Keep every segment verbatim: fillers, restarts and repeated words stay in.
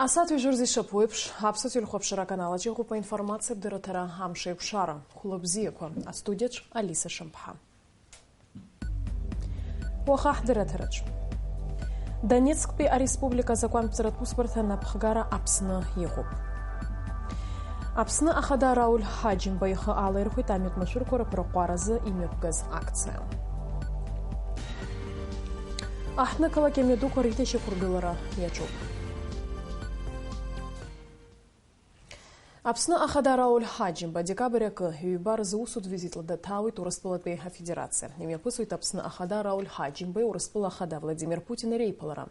Асааҭ ҩажәа рзы ишаԥу еиԥш, Аԥсуа телехәаԥшра аканал аҿы иҟоуп аинформациатә дырраҭара Амш еиқәшара. Хәлыбзиақәа. Астудиаҿ Алиса Шамԥҳа. Уаха ҳдырраҭараҿ. Донецктәи ареспублика азакәанԥҵаратә усбарҭа анапхгара Аԥсны иҟоуп. Аԥсны Ахада Рауль Ҳаџьымба ихы алаирхәеит амҩатә машәырқәа рыԥырҟәаразы имҩаԥгаз акциа. Аҳҭнықалақь амҩадуқәа реиҭашьақәыргылара иаҿуп. Аԥсны Ахада Рауль Ҳаџьымба декабрь акы, ҩба рзы усутә визитла даҭаауеит Урыстәылатәи Афедерациа. Имҩаԥысуеит Аԥсны Ахада Рауль Ҳаџьымбеи Урыстәыла Ахада Владимир Путини реиԥылара.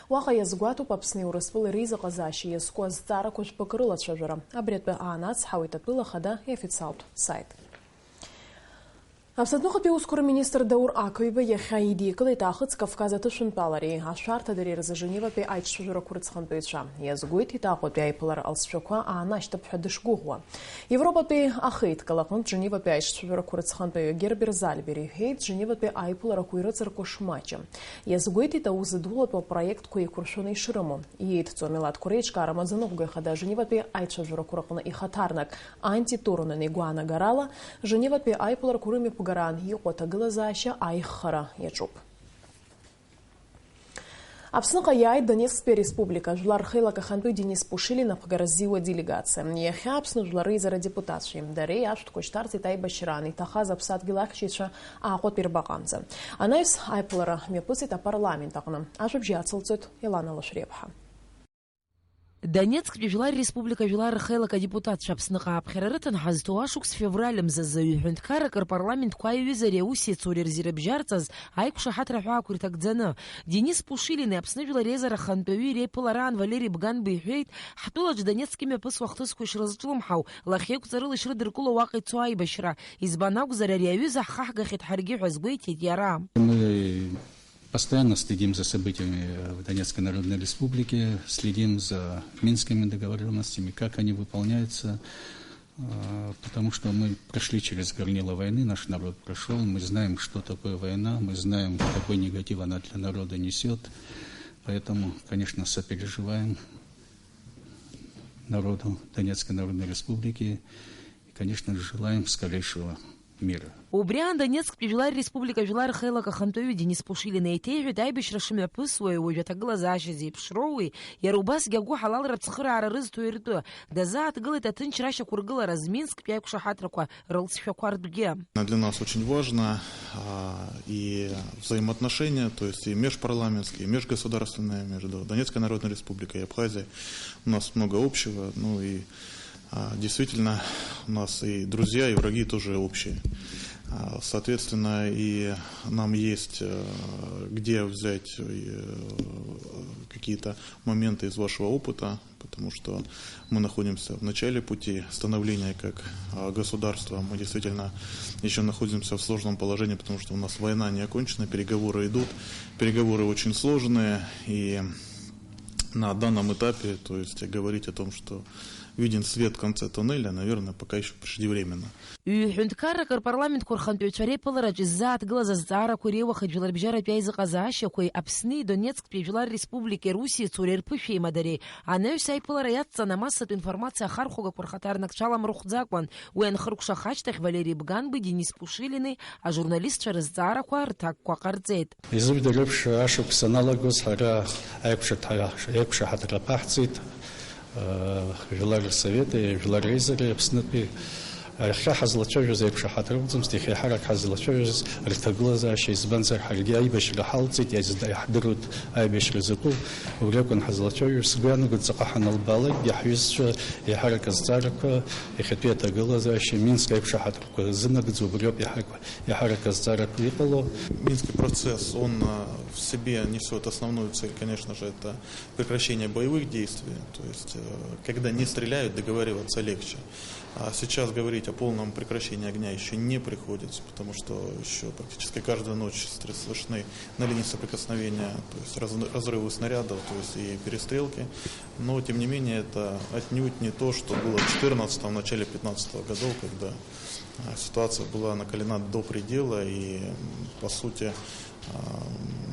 Уаҟа иазгәаҭоуп Аԥсни Урыстәылеи реизыҟазаашьа иазку азҵаарақәа жәпакы рылацәажәара. Абри атәы аанацҳауеит атәыла Ахада иофициалтә саит. Аԥсны аҭыхатәи аусқәа рминистр Даур Ақыҩба иахьа идикылеит Аахыҵ Кавказ аҭышәынтәалареи ашәарҭадареи рзы Женеватәи аиҿцәажәарақәа рыҵхантәаҩцәа. Иазгәеиҭеит Аҟәатәи аиԥылара алҵшәақәа аанашьҭып ҳәа дышгәыӷуа. Европатәи ахеидкыла аҟынтә Женеватәи аиҿцәажәарақәа рыҵхантәаҩы Гербер Зальбер иҳәеит, Женеватәи аиԥыларақәа ирыҵаркуа шмаҷым. Иазгәеиҭеит аус зыдулатәу апроектқәа еиқәыршәаны ишрымоу. Иеидҵоу амилаҭқәа реиҿкаара амаӡаныҟәгаҩ Ахада Женеватәи аицәажәарақәа рҟны ихаҭарнак Анти Турунен игәаанагарала, Женеватәи аиԥыларақәа рымҩаԥгараан иҟоу аҭагылазаашьа аиӷьхара иаҿуп. Аԥсныҟа иааит Донецктәи ареспублика Жәлар рхеилак ахантәаҩы Денис Пушилин аԥгара ззиуа делегациа. Иахьа Аԥсны Жәлар реизара адепутатцәеи дареи ашәҭқәа шьҭарҵеит аибашьраан иҭахаз аԥсадгьыл ахьчаҩцәа Аҟәатәи рбаҟанӡа. Анаҩс аиԥылара мҩаԥысит апарламент аҟны. Ажәабжь иацылҵоит Елана Лашәриаԥҳа. Донецктәи Жәлар Республика Жәлар рхеилак адепутатцәа Аԥсныҟа аԥхьара рыҭан ҳазҭоу ашықәс февраль мзазы ҩ-ҳәынҭқаррак рпарламентқәа аиҩызареи аусеицуреи рзы ирыбжьарҵаз аиқәшаҳаҭра ҳәаақәа ирҭагӡаны, Денис Пушилини Аԥсны Жәлар Реизара Ахантәаҩи реиԥылараан Валери Бганба иҳәеит, ҳтәылаҿ Донецк имҩаԥысуа ахҭысқәа ишрызҿлымҳау, лахьеиқәҵарыла ишрыдыркыло уаҟа ицо аибашьра. Избан акәзар, ари аҩыза ҳхаҳгахьеит ҳаргьы ҳәа азгәеиҭеит иара. Мы Постоянно следим за событиями в Донецкой Народной Республике, следим за Минскими договорённостями, как они выполняются, э, потому что мы прошли через горнило войны, наш народ прошёл, мы знаем, что такое война, мы знаем, какой негатив она для народа несёт, поэтому, конечно, сопереживаем народу Донецкой Народной Республики и, конечно, желаем скорейшего мира. Убри аан Донецктәи Жәлар Республика Жәлар рхеилак ахантәаҩы Денис Пушилин еиҭеиҳәеит, аибашьра шымҩаԥысуеи уажә аҭагылазаашьа зеиԥшроуи, иара убасгьы агәыҳалалратә цхыраара рызҭои ртәы. Дазааҭгылеит аҭынчра ашьақәыргылараз Минсктәи аиқәшаҳаҭрақәа рылҵшәақәа ртәгьы. Для нас очень важно, а, и взаимоотношения, то есть и межпарламентские, и межгосударственные между Донецкой Народной Республикой и Абхазией. У нас много общего, ну и А, действительно, у нас и друзья, и враги тоже общие. А, соответственно, и нам есть, э, где взять, э, какие-то моменты из вашего опыта, потому что мы находимся в начале пути становления как, а, государства. Мы действительно ещё находимся в сложном положении, потому что у нас война не окончена, переговоры идут, переговоры очень сложные, и на данном этапе, то есть говорить о том, что виден свет в конце тоннеля, наверное, пока ещё преждевременно. Ҩ-ҳәынҭқаррак рпарламентқәа рхантәаҩцәа реиԥылараҿы иззааҭгылаз азҵаарақәа иреиуахеит жәларбжьаратәи аизыҟазаашьақәеи Аԥсни Донецктәи Жәлар Республикеи русеицуреи рԥышәеимадареи. Анаҩс аиԥылара иацҵан амассатә информациа ахархәагақәа рхаҭарнакцәала мрыхәӡакәан. Уи анхыркәшаха ашьҭахь Валери Бганбеи, Денис Пушилини ажурналистцәа рызҵаарақәа рҭакқәа ҟарҵеит. Изыжәдыруеиԥш, ашықәс аналагоз ҳара аиқәшаҭа-, аиқәшаҳаҭра аԥаҳҵеит, э, Жәлар Рсовети Жәлар Реизареи Аԥснытәи. Иахьа ҳазлацәажәоз аиқәшаҳаҭра акәӡамызт, иахьа еиҳарак ҳазлацәажәоз рҭагылазаашьа, избанзар, ҳаргьы аибашьра ҳалҵит, иазда-, иаҳдыруеит аибашьра закәу, убри акәын ҳазлацәажәоз. Сгәы иаанагоит, ҵаҟа ҳанылбаалакгьы, ҳҩызцәа еиҳарак азҵаарақәа, иахьатәи аҭагылазаашьа, Минск аиқәшаҳаҭрақәа зынагӡоу убриоуп еиҳарак Иаҳарак азҵаарақәа иҟало. Минский процесс, он, а, в себе несёт основную цель, конечно же, это прекращение боевых действий. То есть, э, когда не стреляют, договариваться легче. А сейчас говорить о полном прекращении огня ещё не приходится, потому что ещё практически каждую ночь стр-, слышны на линии соприкосновения, то есть раз-, разрывы снарядов, то есть и перестрелки. Но, тем не менее, это отнюдь не то, что было в четырнадцатом, начале пятнадцатого годов, когда А, ситуация была накалена до предела, и, м, по сути, А,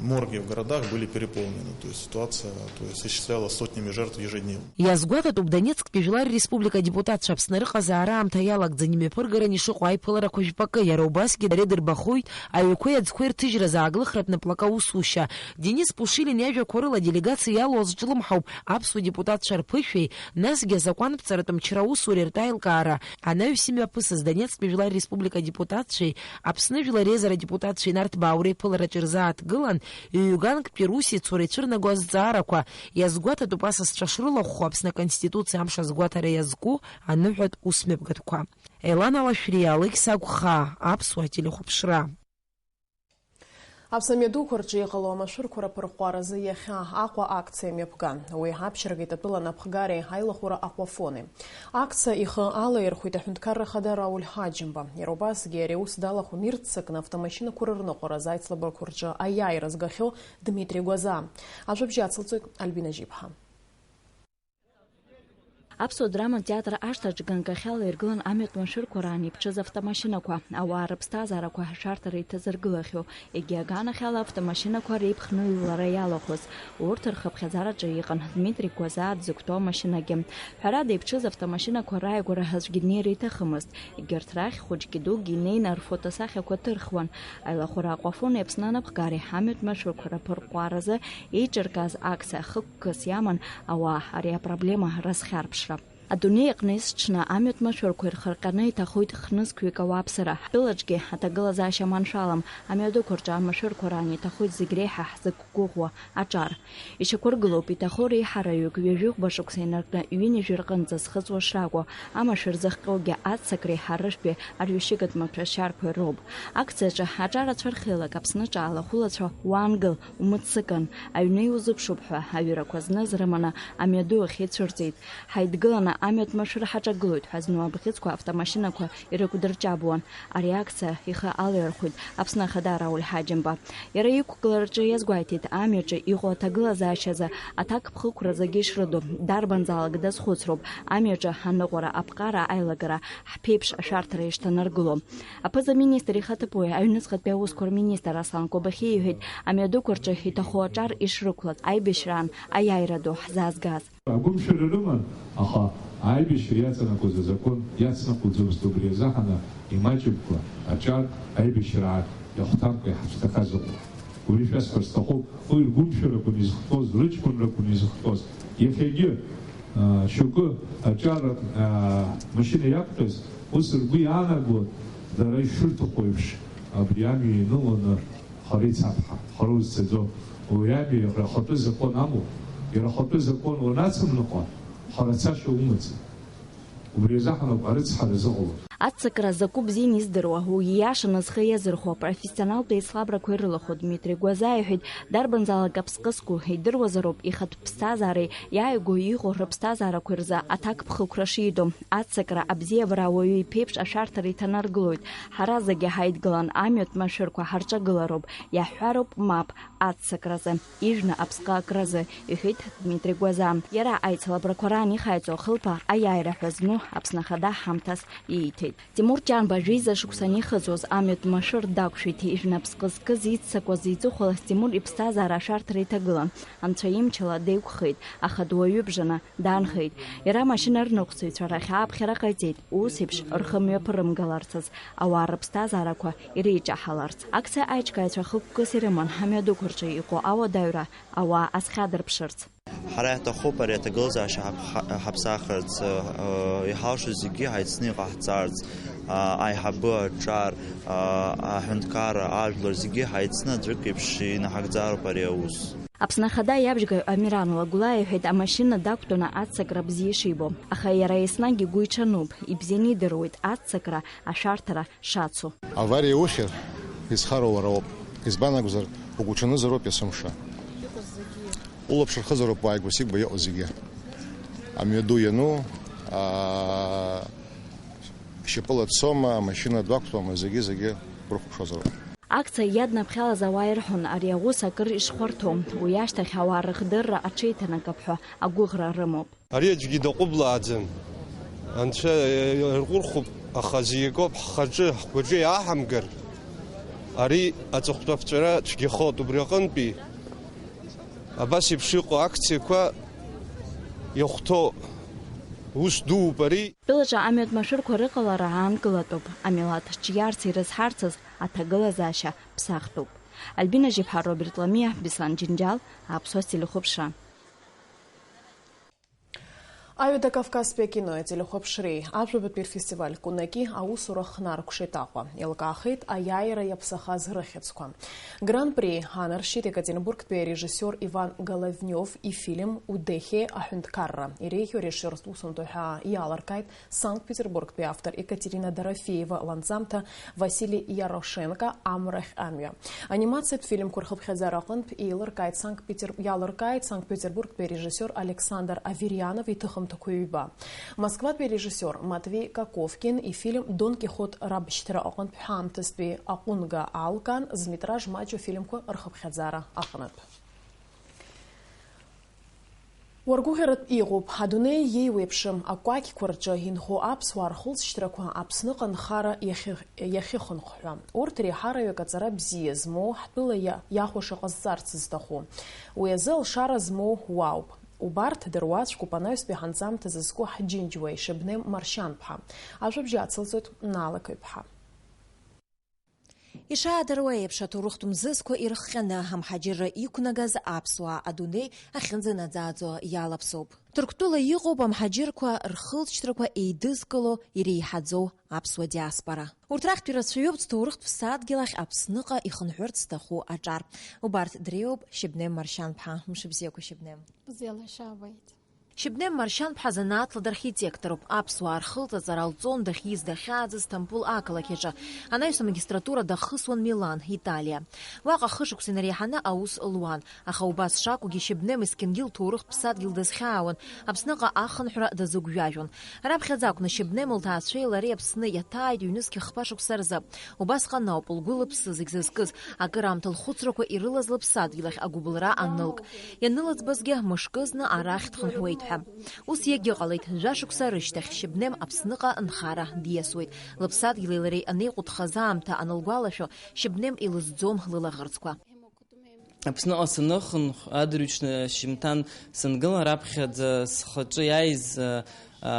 морги в городах были переполнены, то есть ситуация, то есть, исчислялась сотнями жертв ежедневно. Иазгәаҭатәуп Донецктәи Жәлар Республика адепутатцәа Аԥсны рыҟазаара аамҭа иалагӡан имҩаԥыргаран ишыҟоу аиԥыларақәа жәпакы, иара убасгьы дара идырбахоит аҩқәеи аӡқәеи рҭыжьразы ааглыхратә наплака аусушьа. Денис Пушилин иажәақәа рыла, аделегациа иалоу азҿлымҳауп аԥсуа депутатцәа рԥышәеи, насгьы азакәанԥҵаратә мчра аусуреи ртәы аилкаара анаҩс имҩаԥысыз Донецктәи Жәлар Республика адепутатцәеи Аԥсны Жәлар Реизара адепутатцәеи Нарҭбаа реиԥылараҿы ирзааҭгылан, ҩ-ганктәи русеицура ицәырнаго азҵаарақәа, иазгәаҭатәуп асасцәа шрылахәхо Аԥсны Аконституциа амш азгәаҭара иазку аныҳәатә усмҩаԥгатәқәа. Елана Лашәриа, Алықьса Агәхаа, Аԥсуа телехәаԥшра. Аԥсны амҩадуқәа рҿы иҟало амашәырқәа раԥырҟәаразы иахьа Аҟәа акциа мҩаԥган. Уи аԥшьарагеит атәыла анапхгареи аилахәыра Аҟәафони. Акциа ихы алаирхәеит аҳәынҭқарра ахада Рауль Ҳаџьымба. Иара убасгьы ари аус далахәын ирццакны автомашьынақәа рырныҟәаразы аицлабрақәа рҿы аиааира згахьоу Дмитри Гәазаа. Ажәабжь ацылҵоит Альбина Жьиԥҳа. Аԥсуа драматә театр ашҭаҿы ганкахьала иргылан амҩатә машәырқәа раан иԥҽыз автомашьынақәа, ауаа рыԥсҭазаарақәа ашәарҭара иҭазыргылахьоу, егьи аганахьала автомашьынақәа реиԥхныҩлара иалахәыз. Урҭ рхыԥхьаӡараҿы иҟан Дмитри Гәазаа дзықәтәоу амашьынагьы. Ҳәарада, иԥҽыз автомашьынақәа рааигәара аӡәгьы днеир иҭахымызт. Егьырҭ рахь хәыҷгьы дугьы инеины рфотосахьақәа ҭырхуан. Аилахәыра Аҟәафон Аԥсны анапхгареи амҩатә машәырқәа раԥырҟәаразы еиҿыркааз акциа хықәкыс иаман ауаа ари апроблема рызхьарԥшра. Адунеи аҟны есҽны амҩатә машәырқәа ирхырҟьаны иҭахоит хнызқьҩык ауааԥсыра. Ҳтәылаҿгьы аҭагылазаашьа маншәалам, амҩадуқәа рҿы амашәырқәа раан иҭахоит зегь реиҳа ҳзықәгәыӷуа аҿар. Ишьақәыргылоуп, иҭахо реиҳараҩык ҩажәихәба шықәса инаркны ҩынҩажәи рҟынӡа зхыҵуа шракәу, амашәыр зыхҟьогьы аццакреи ҳарыжәтәи арҩашьыгатә маҭәашьарқәеи роуп. Акциаҿы аҿар ацәа рхеилак Аԥсны ҿа алахәылацәа уаангыл, умыццакын, аҩны иузыԥшуп ҳәа аҩырақәа зныз рыманы амҩаду ахь ицәырҵит. Ҳаидгыланы амҩатә машәыр ҳаҿагылоит ҳәа зну абӷьыцқәа автомашьынақәа ирықәдырҷабуан. Ари акциа ихы алаирхәит Аԥсны Ахада Рауль Ҳаџьымба. Иара иқәгылараҿы иазгәеиҭеит, амҩаҿы иҟоу аҭагылазаашьазы аҭакԥхықәра зегьы ишрыду, дарбанзаалак дазхәыцроуп, амҩаҿы аныҟәара, аԥҟара, аилагара, ҳԥеиԥш ашәарҭара ишҭанаргыло. Аԥыза-министр ихаҭыԥуаҩ, аҩныҵҟатәи аусқәа рминистр Аслан Кобахьиа иҳәеит, амҩадуқәа рҿы иҭахо аҿар ишрықәлаз, аибашьраан аиааира ду ҳзаазгаз. Агәымшәара рыман, аха аибашьра иаҵанакуаз азакәан иацнаҟәӡомызт, убри азыҳәан имаҷымкәа аҿар аибашьраан иахәҭамкәа иҳацәҭахаз ыҟоуп. Уи шәасҳәар сҭахуп, уи ргәымшәарақәан изыхҟьоз, рыҷкәынрақәан изыхҟьоз. Иахьагьы, аа, шьоукы аҿар, аа, машьына иақәтәаз, ус ргәы иаанагон, дара ишырҭаху еиԥш, абри амҩа ианыланы хара ицап ҳәа, хара узцаӡом. Уи амҩа иара ахатәы закон амоуп. Иара ахатәы закон уанацымныҟәа, хара цашьа умаӡам. Убри азыҳәан ауп арыцҳара зыҟало. Аццакра закәу бзианы издыруа, уи ииашаны зхы иазырхәо апрофессионалтә еицлабрақәа ирылахәу Дмитри Гәазаа иҳәеит, дарбанзаалак аԥсҟы зқәу идыруазароуп ихатә ԥсҭазаареи иааигәоу иҟоу рыԥсҭазаарақәеи рзы аҭакԥхықәра шиду. Аццакра абзиабара ауаҩы иԥеиԥш ашәарҭара иҭанаргылоит. Ҳара зегьы ҳаидгылан амҩатә машәырқәа ҳарҿагылароуп, иаҳҳәароуп мап аццакразы, ижәны аԥсҟы акразы, иҳәеит Дмитри Гәазаа. Иара аицлабрақәа раан ихаиҵо ахылԥа аиааира ҳәа зну Аԥсны Ахада ҳамҭас ииҭеит. Тимур Ҷанба жәеиза шықәса анихыҵуаз амҩатә машәыр дақәшәеит, ижәны аԥсҟы зкыз иццакуаз иҵыхәалаз Тимур иԥсҭазаара ашәарҭара иҭагылан. Анцәа имчала деиқәхеит, аха дуаҩыбжаны даанхеит. Иара амашьына рныҟәцаҩцәа рахь ааԥхьара ҟаиҵеит, ус еиԥш рхы мҩаԥырымгаларцаз, ауаа рыԥсҭазаарақәа иреиҷаҳаларц. Акциа аиҿкааҩцәа хықәкыс ирыман амҩадуқәа рҿы иҟоу ауадаҩра ауаа азхьадырԥшырц. Ҳара иаҳҭахуп ари аҭагылазаашьа ҳаԥха-, ҳаԥсахырц, ы, ы, иҳалшо зегьы ҳаицны иҟаҳҵарц, а, аиҳабы, аҿар, а, аҳәынҭқарра, ажәлар зегьы ҳаицны аӡәык еиԥш инаҳагӡароуп ари аус. Аԥсны Ахада иабжьгаҩ Амиран Лагәлаа иҳәеит, амашьына дақәтәаны аццакра бзиа ишибо. Аха иара еснагь игәы иҽануп, ибзианы идыруеит аццакра ашәарҭара шацу. Авариа иухьыр, изхароу уара уоуп. Избан акәзар, угәуҽанызароуп есымша. Улаԥш рхызароуп уааигәа-сигәа иҟоу зегьы. Амҩаду иану, аа, шьапыла дцома, амашьына дақәтәома, зегьы-зегьы урыхәаԥшуазароуп. Акциа иаднаԥхьалаз ауаа ирҳәон, ари аус акыр ишхәарҭоу, уи ашьҭахь ауаа рыхдырра аҽеиҭанакып ҳәа агәыӷра рымоуп. Ари аӡәгьы даҟәыблааӡам. Анцәа ирҟәырхуп, аха зегь акоуп, ҳхаҿы, ҳгәаҿы иааҳамгар, Ари аҵыхәтәа ԥҵәара цәгьахоит, убри аҟынтәи абас еиԥш иҟоу акциақәа иахәҭоу ус дууп ари. Тәылаҿы амҩатә машәырқәа рыҟалара аанкылатәуп, амилаҭ ҿиарц ирызҳарцаз аҭагылазаашьа ԥсахтәуп. Альбина Жьыԥҳа, Роберт Ламиа, Беслан Џьынџьал, Аԥсуа телехәаԥшра. Аҩада Кавказтәи акинои ателехәаԥшреи ажәабатәи рфестиваль Кунаки аусура хнаркәшеит Аҟәа. Еилкаахеит аиааира иаԥсахаз рыхьӡқәа. Гран-при анаршьеит Екатеринбургтәи арежиссиор Иван Головнев ифильм Удехе аҳәынҭқарра. Иреиӷьу арежиссиортә усумҭа ҳәаа иаалыркааит Санкт-Петербургтәи автор Екатерина Дорофеева ланҵамҭа Васили Ярошенко Амрахь амҩа. Анимациатә фильмқәа рхыԥхьаӡара аҟынтә еилыркааит Санкт-Петер-, иалыркааит Санкт-Петербургтәи арежиссиор Александр Аверьянов иҭыхымҭақәа ҩба. Москватәи арежиссиор Матвей Коковкин ифильм Дон Кихот рабшьҭра аҟынтә ҳаамҭазтәи аҟәынга алкаан зметраж маҷу афильмқәа рхыԥхьаӡара аҟнытә. Уаргәыӷьаратә иҟоуп, адунеи иеиуеиԥшым акәакьқәа рҿы инхо аԥсуаа рхылҵшьҭрақәа Аԥсныҟа нхара иахьы-, иахьыхынҳәуа. Урҭ реиҳараҩык аҵара бзиа змоу, ҳтәыла иа-, иахәаша ҟазҵарц зҭаху. Уи азы алшара змоу уаауп. Убарҭ дыруаӡәкуп анаҩстәи ҳанҵамҭа зызку ҳџьынџьуа ишьабнем Маршьанԥҳа. Ажәабжь ацылҵоит Наала Қыҩԥҳа. Ишаадыруа еиԥш, аҭоурыхтә мзызқәа ирыхҟьаны амҳаџьырра иқәнагаз аԥсуаа адунеи ахьынӡанаӡааӡо иалаԥсоуп. Ҭырқәтәыла иҟоуп амҳаџьырқәа рхылҵшьҭрақәа еидызкыло, иреиҳаӡоу аԥсуа диаспора. Урҭ рахьтә ирацәаҩуп зҭоурыхтә ԥсадгьыл ахь Аԥсныҟа ихынҳәырц зҭаху аҿар. Убарҭ дреиуоуп Шьыбнем Маршьанԥҳа. Мшыбзиақәа, Шьыбнем. Бзиала шәаабеит. Шьыбнем Маршьанԥҳа занааҭла дархитектороуп. Аԥсуаа рхылҵаҵара лҵон дахьиз дахьааӡаз Сҭампул ақалақь аҿы. Анаҩс амагистратура дахысуан Милан, Италиа. Уаҟа хышықәса инареиҳаны аус луан. Аха убас шакәугьы Шьыбнем есқьынгьы лҭоурыхтә ԥсадгьыл дазхьаауан, Аԥсныҟа ахынҳәра дазыгәжәажәон. Раԥхьаӡа акәны Шьыбнем лҭаацәеи лареи Аԥсны иаҭааит ҩнызқь хԥа шықәса рзы. Убасҟан ауп лгәы лыԥсы зегь зызкыз, акыраамҭа лхәыцрақәа ирылаз лыԥсадгьыл ахь агәыбылра анылк. Ианылыӡбазгьы, мышкызны арахь дхынҳәуеит ҳәа. Ус иагьыҟалеит, жәашықәса рышьҭахь Шьыбнем Аԥсныҟа нхара диасуеит. Лыԥсадгьыли лареи анеиҟәыҭхаз аамҭа анылгәалашәо, Шьыбнем илызӡом лылаӷырӡқәа. Аԥсныҟа саныхынҳә, адырҩаҽны ашьжьымҭан сангыла, раԥхьаӡа схаҿы иааиз, а,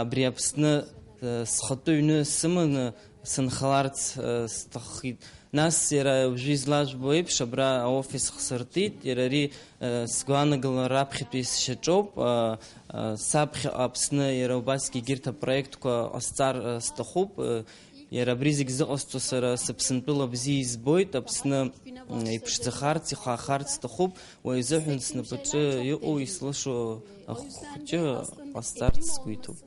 абри Аԥсны, а, схатәы ҩны сыманы сынхаларц, а, сҭаххеит. Нас иара уажәы излажәбо еиԥш, абра аофис хсыртит, иара ари, а, сгәаанагала раԥхьатәи сшьаҿоуп, а, а, саԥхьаҟа Аԥсны иара убасгьы егьырҭ апроектқәа ҟасҵар, а, сҭахуп, а, Иара абри зегь зыҟасҵо сара сыԥсынтәыла бзиа избоит, Аԥсны, м, иԥшӡахарц, ихаахарц сҭахуп, уи азыҳәан снапаҿы иҟоу ислышо ахәыҷы ҟасҵарц сгәы иҭоуп.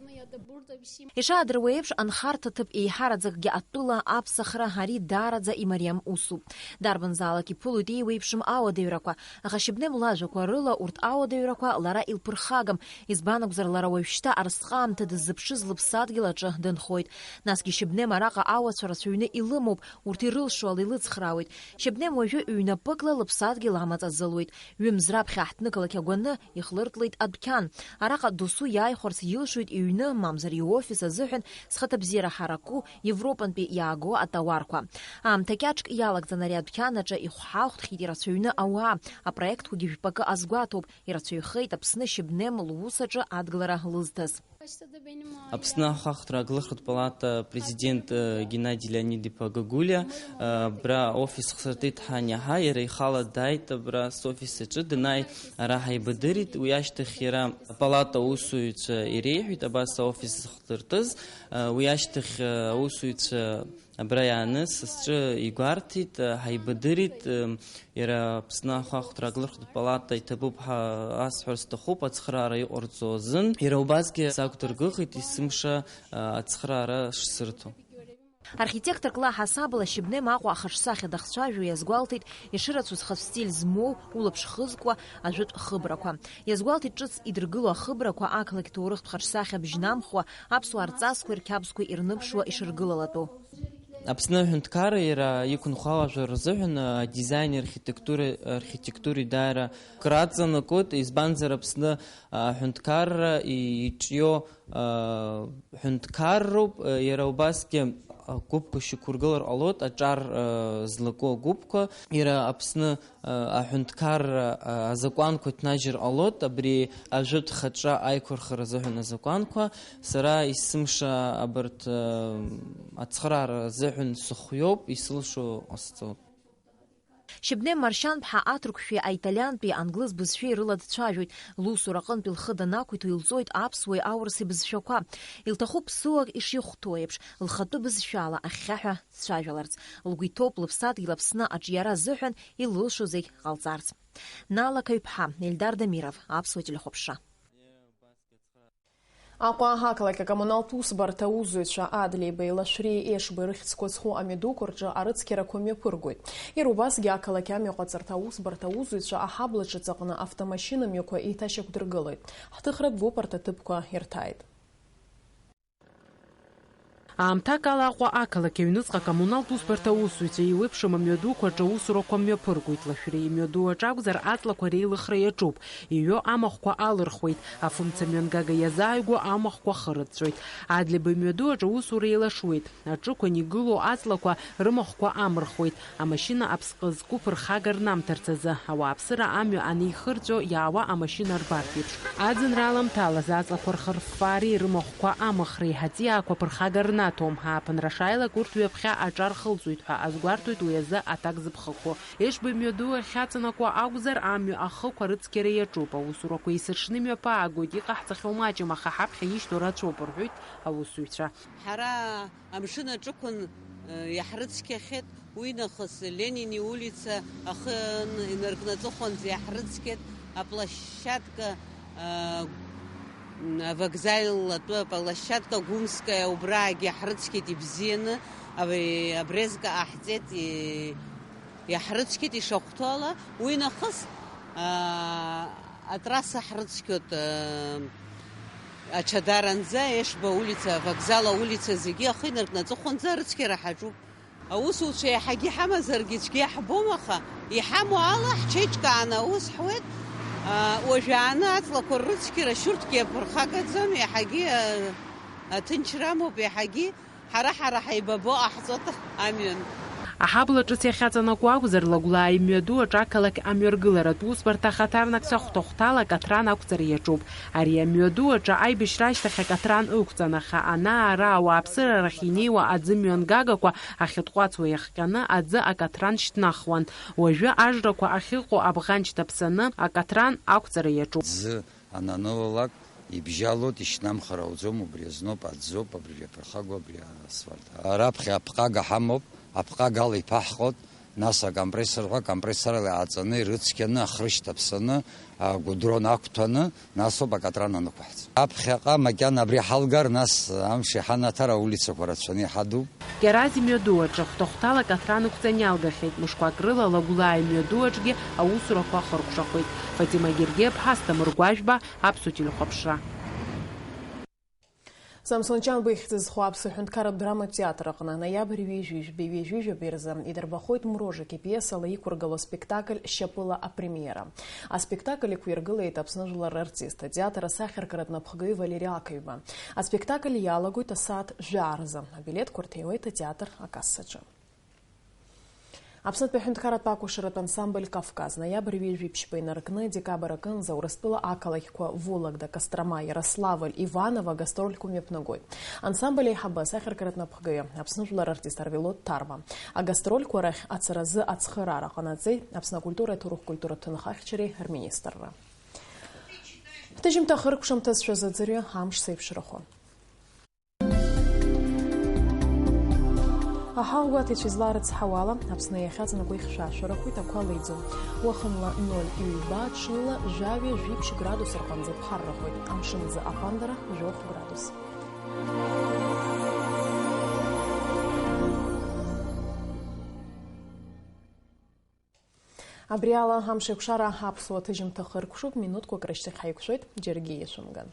Ишаадыруа еиԥш, анхарҭа ҭыԥ еиҳараӡакгьы атәыла аԥсахра ари даараӡа имариам усуп. Дарбанзаалак иԥылоит еиуеиԥшым ауадаҩрақәа, аха Шьыбнем лажәақәа рыла урҭ ауадаҩрақәа лара илԥырхагам, избан акәзар, лара уажәшьҭа арсҟаамҭа дыззыԥшыз лыԥсадгьыл аҿы дынхоит. Насгьы Шьыбнем араҟа ауацәа рацәаҩны илымоуп, урҭ ирылшо ала илыцхраауеит. Шьыбнем уажәы ҩнапыкла лыԥсадгьыл амаҵ азылуеит. Ҩымз раԥхьа аҳҭнықалақь агәаны ихлыртлеит адәқьан. Араҟа досу иааихәарц илшоит иҩны, мамзар иофис азыҳәан зхаҭабзиара ҳараку Европантәи иааго атауарқәа. Аамҭа кьаҿк иалагӡан ари адәқьан аҿы ихәҳахәҭхьеит ирацәаҩны ауаа. Апроектқәагьы жәпакы азгәаҭоуп, ирацәаҩхеит Аԥсны Шьыбнем лус аҿы адгылара лызҭаз. Аԥсны ахәаахәҭра аглырхратә палата апрезидент, э, Геннади Леонид-иԥа Гагулиа, э, абра офис хсыртит ҳаниаҳа, иара ихала дааит абра софис аҿы, данааи ара ҳаибадырит, уи ашьҭахь иара апалата аусзуҩцәа иреиҳәеит, абас аофис зыхдыртыз, э, уи ашьҭахь, э, аусзуҩцәа Абра иааны са сҿы игәарҭеит, ҳаибадырит, иара Аԥсны ахәаахәҭра аглырхратә палата иҭабуп ҳәа асҳәар сҭахуп, ацхыраара иҟарҵо азын. Иара убасгьы сақәдыргәыӷит есымша ацхыраара шсырҭо. Архитекторк ла ҳасабала Шьыбнем Аҟәа ахаҿсахьа дахцәажәо иазгәалҭеит ишырацәоу зхатә стиль змоу, улаԥш хызкуа ажәытә хыбрақәа. Иазгәалҭеит ҿыц идыргыло ахыбрақәа ақалақь ҭоурыхтә хаҿсахьа бжьнамхуа, аԥсуаа рҵасқәеи рқьабзқәеи ирныԥшуа ишыргылалатәу. Аԥсны аҳәынҭқарра иара иқәынхо алажәара рзыҳәан адизаини архитектуреи, архитектуреи даара краҵанакуеит, избанзар Аԥсны аҳәынҭқарра иҿио, а, ҳәынҭқарроуп, а, иара убасгьы Агәыԥқәа шьақәыргылар ҟалоит, аҿар, э, злаку агәыԥқәа. Иара Аԥсны, э, аҳәынҭқарра, э, азакәанқәа ҭнажьыр ҟалоит, абри ажәытә хаҿа аиқәырхара азыҳәан азакәанқәа. Сара есымша абарҭ, э, ацхыраара азыҳәан сыхиоуп, исылшо ҟасҵоит. Шьыбне Маршьанԥҳа аҭырқәшәи аиталиантәи англыз бызшәеи рыла дцәажәоит. Лусура аҟынтәи лхы данақәиҭу илҵоит аԥсуеи аурыси бызшәақәа. Илҭахуп ԥсуак ишихәҭоу еиԥш, лхатәы бызшәала ахьхьаҳәа дцәажәаларц. Лгәы иҭоуп лыԥсадгьыл Аԥсны аҿиара азыҳәан илылшо зегь ҟалҵарц. Нала Қаҩԥҳа, Ельдар Дамиров, Аԥсуа телехәаԥшра. Аҟәа ақалақь акоммуналтә усбарҭа аусзуҩцәа Адлеибеи Лашәреи Ешбеи рыхьӡқәа зху амҩадуқәа рҿы арыцқьарақәа мҩаԥыргоит. Иара убасгьы ақалақь амҩаҟаҵарҭа аусбарҭа аусзуҩцәа аҳабла ҿыц аҟны автомашьына мҩақәа еиҭашьақәдыргылоит. Ҳҭыхратә гәыԥ арҭ аҭыԥқәа ирҭааит. Аамҭак ала Аҟәа ақалақь аҩныҵҟа акоммуналтә усбарҭа аусзуҩцәа еиуеиԥшым амҩадуқәа рҿы аусурақәа мҩаԥыргоит. Лашәреи имҩаду аҿакәзар, аҵлақәа реилыхра иаҿуп. Иҩо амахәқәа алырхуеит, афымца мҩангага иазааигәоу амахәқәа хырыҵәҵәоит. Адлеиба имҩаду аҿы аусура еилашуеит. Аҿықәан игылоу аҵлақәа рымахәқәа амырхуеит. Амашьына аԥсҟы зқәу ԥырхага рнамҭарц азы, ауааԥсыра амҩа анеихырҵәо иаауа амашьына рбарҭеиԥш. Аӡынра аламҭалаз аҵлақәа рхырффаареи рымахәқәа амыхреи аҵиаақәа ԥырхага рнаҭом. Ааԥынра шааилак урҭ ҩаԥхьа аҿар хылҵуеит ҳәа азгәарҭоит уи азы аҭак зыԥхықәу. Ешба имҩаду ахьаҵанакуа акәзар, амҩа ахықә арыцқьара иаҿуп. Аусурақәа есырҽны имҩаԥаагоит, иҟаҳҵахьоу маҷым, аха ҳаԥхьа ишьҭоу рацәоуп, рҳәоит аусзуҩцәа. Ҳара амшын аҿықәан, э, иаҳрыцқьахьеит, уи нахыс Ленин иулица ахы инаркны аҵыхәанӡа иаҳрыцқьеит, аплощадка, э, авокзал атәы аплощадка Гумская убраагьы иаҳрыцқьеит ибзианы, абри абрезка ҟаҳҵеит, и-, иаҳрыцқьеит ишахәҭоу ала, уи нахыс, аа, атрасса ҳрыцқьоит, аа, Ачадаранӡа, Ешба улица, авокзал аулица зегьы ахы инаркны аҵыхәанӡа арыцқьара ҳаҿуп. Аусуцәа иаҳагьы иҳамазаргьы цәгьа иаҳбом, аха иҳамоу ала ҳҽеиҿкааны аус ҳуеит. Аа, уажәааны аҵлақәа ррыцқьара шьурҭгьы иаԥырхагаӡам, иаҳагьы, аа, аҭынчра амоуп, иаҳагьы Ҳара-ҳара ҳаибабо ҟаҳҵоит амҩан. Аҳабла ҿыц иахьаҵанакуа акәзар, Лагәлаа имҩаду аҿы ақалақь амҩаргыларатә усбарҭа ахаҭарнакцәа хәҭахәҭала акаҭран ақәҵара иаҿуп. Ари амҩаду аҿы аибашьра ашьҭахь акаҭран ықәҵан, аха ана-ара ауааԥсыра рахь инеиуа аӡы мҩангагақәа ахьытҟәацуа иахҟьаны аӡы акаҭран шьҭнахуан. Уажәы ажрақәа ахьыҟоу абӷанч ҭаԥсаны акаҭран ақәҵара иаҿуп. Ӡы ананылалак, ибжьалоит, ишьҭнамхыр ауӡом, убри азноуп, аӡӡоуп, абри иаԥырхагоу абри асфальт. Раԥхьа аԥҟага ҳамоуп, аԥҟага ала иԥаҳҟоит, нас акомпрессор ҳәа, акомпрессор ала иааҵаны, ирыцқьаны, ахрышь ҭаԥсаны, агәыдрон ақәҭәаны, нас ауп акатран анықәаҳҵо. Аԥхьаҟа макьана абри ҳалгар, нас амш иҳанаҭар аулицақәа рацәаны иҳадуп. Кьараз имҩаду аҿы хәҭахәҭала акаҭран ықәҵан иалгахьеит, мышқәак рыла Лагәлаа имҩаду аҿгьы аусурақәа ахыркәшахоит. Фатима Гергиаԥҳа, Асҭамыр Гәажәба, Аԥсуа телехәаԥшра. Самсон Чанба ихьӡ зху аԥсуа ҳәынҭқарратә драматә театр аҟны ноиабр ҩажәи жәбеи ҩажәи жәаба рзы идырбахоит Мрожик ипиесала иқәыргылоу аспектакль Шьапыла апремиера. Аспектакль иқәиргылеит Аԥсны жәлар рартист, атеатр асахьаркратә напхгаҩы Валери Ақаҩба. Аспектакль иалагоит асааҭ жәаа рзы. Абилеҭқәа рҭиуеит атеатр акассаҿы. Аԥснытәи аҳәынҭқарратә акәашаратә ансамбль Кавказ ноиабр ҩажәи ԥшьба инаркны декабр акынӡа Урыстәыла ақалақьқәа Вологда, Кострома, Иарославль, Иваново агастрольқәа мҩаԥнагоит. Ансамбль аиҳабы асахьаркратә напхгаҩы, Аԥсны жәлар артист Арвелод Ҭарба. Агастрольқәа рахь ацаразы ацхыраара ҟанаҵеит Аԥсны акультуреи аҭоурых-культуратә ҭынхахьчареи рминистрра. Ҳҭыжьымҭа ахыркәшамҭазшәа заӡырҩы амш сеиԥшрахо. Аҳауагәаҭаҩцәа излаарыцҳауала, Аԥсны иахьаҵанакуа ихьшәашәарахоит, ақәа леиӡом. Уахынла ноль ҩба, ҽынла жәаҩа-жәиԥшь градус рҟынӡа ԥхаррахоит, амшын азы аҟәандара жәохә градус. Абри ала амш еиқәшара аԥсуа ҭыжьымҭа хыркәшоуп, минуҭқәак рышьҭахь ҳаиқәшәоит, џьаргьы ишәымган.